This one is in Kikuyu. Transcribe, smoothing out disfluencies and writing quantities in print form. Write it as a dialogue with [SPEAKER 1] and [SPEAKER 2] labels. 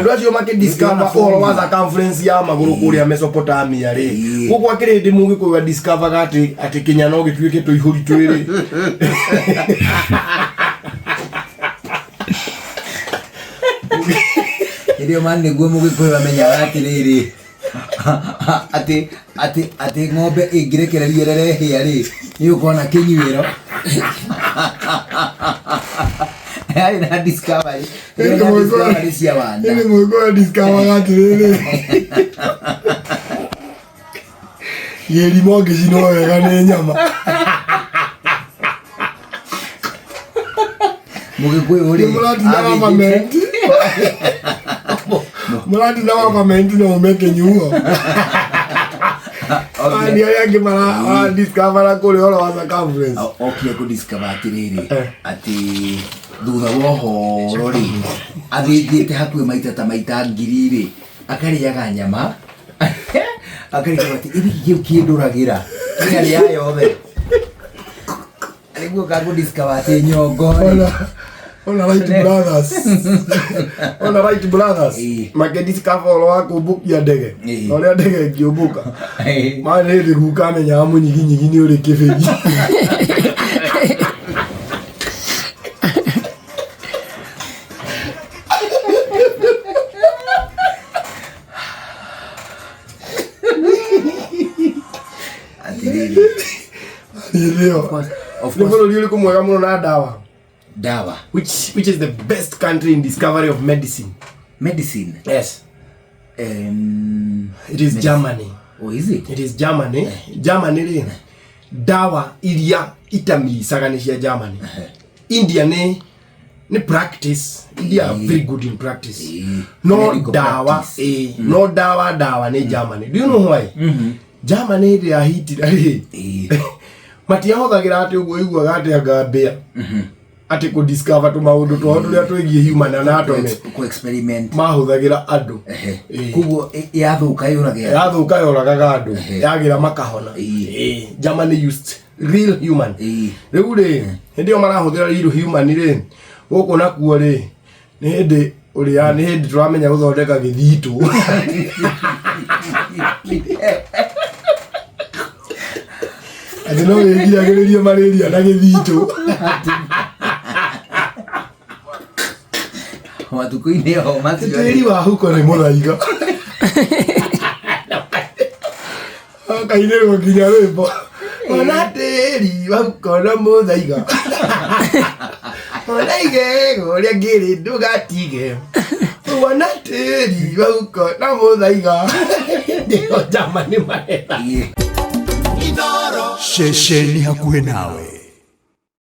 [SPEAKER 1] Andũ acio makĩdiscover ũhoro wa circumference ya magũrũ kũrĩa Mesopotamia rĩ, gũkũ akĩrĩ hĩndĩ Mũgĩkũyũ adiscovaga atĩ kĩnya no gĩtuĩke tũihũri twĩrĩ.
[SPEAKER 2] Hĩndĩ ĩyo mani nĩguo Mũgĩkũyũ amenyaga atĩrĩrĩ, atĩ ng'ombe ĩngĩrekererio ĩrere hĩa rĩ, nĩ ũkona kĩnyuĩro. Yarĩ na discovery, yarĩ na discovery cia wanda.
[SPEAKER 1] Hĩndĩ Mũgĩkũyũ adiscovaga atĩrĩrĩ, gĩrimũ ngĩcinwo wega nĩ nyama.
[SPEAKER 2] Mũgĩkũyũ rĩ,
[SPEAKER 1] Mũratinda
[SPEAKER 2] athĩnjĩte-
[SPEAKER 1] government. Mũratinda government no ume kĩnyuo. Ani arĩa angĩ maradiscovera kũrĩa ũhoro wa circumference.
[SPEAKER 2] Okire kũ discover atĩrĩrĩ, atĩ thutha wa ũhoro rĩ, athĩnjĩte hakuhĩ maita ta maita 1000 rĩ, akarĩaga nyama, akarigwo atĩ ĩrĩ kĩu kĩndũragĩra kĩarĩa yothe, nĩguo kagũ discover atĩ nyongo rĩ,
[SPEAKER 1] Ona Wright Brothers. Ona Wright Brothers. Makĩdiscover ũhoro wa kũmbũkia ndege. Na ũrĩa ndege ĩngĩũmbũka. Ma nĩ hĩndĩ guka amenyaga mũnyiginyigi nĩ ũrĩ kĩbĩri.
[SPEAKER 2] Atĩrĩrĩ.
[SPEAKER 1] Hĩndĩ ĩyo.
[SPEAKER 2] Of
[SPEAKER 1] Nĩ
[SPEAKER 2] course.
[SPEAKER 1] bũrũri ũrĩkũ mwega mũno na ndawa?
[SPEAKER 2] Dawa.
[SPEAKER 1] Which is the best country in discovery of medicine?
[SPEAKER 2] Medicine.
[SPEAKER 1] Yes. It is Germany.
[SPEAKER 2] Oh, is it?
[SPEAKER 1] It is Germany. Germany rĩ, ndawa iria itamicaga nĩ cia Germany. India nĩ practice. India are very good in practice. No
[SPEAKER 2] Medical
[SPEAKER 1] ndawa
[SPEAKER 2] practice.
[SPEAKER 1] No ndawa nĩ Germany. Do you know why? Germany hĩndĩ ya Hitler rĩ, matiahũthagĩra atĩ ũguo iguaga atĩ anga mbĩa atĩ kũ discover tũmaũndũ twao tũrĩa twĩgiĩ human anatomy.
[SPEAKER 2] Ku experiment.
[SPEAKER 1] Mahũthagĩra andũ.
[SPEAKER 2] Koguo yathũka yũrage.
[SPEAKER 1] Yathũka yoragaga andũ, yagĩra makahona. Germany used real human. Rĩu rĩ, hĩndĩ ĩyo marahũthĩra real human rĩ, gũkũ nakuo rĩ, nĩ hĩndĩ ũrĩa nĩ hĩndĩ tũramenya gũthondeka gĩthitũ. Atĩ no wĩgiragĩrĩrie malaria na gĩthitũ.
[SPEAKER 2] Matukũ-inĩ o macio.
[SPEAKER 1] Tĩri wa huko nĩ mũthaiga. Kainĩrwo nginya rwĩmbo. Ona tĩri wa huko no mũthaiga. Ona igego ũrĩa ngĩrĩ ndũgatige. Ona tĩri wa huko no mũthaiga. Nĩo njama nĩ maretha.
[SPEAKER 3] Ceceni hakuhĩ nawe.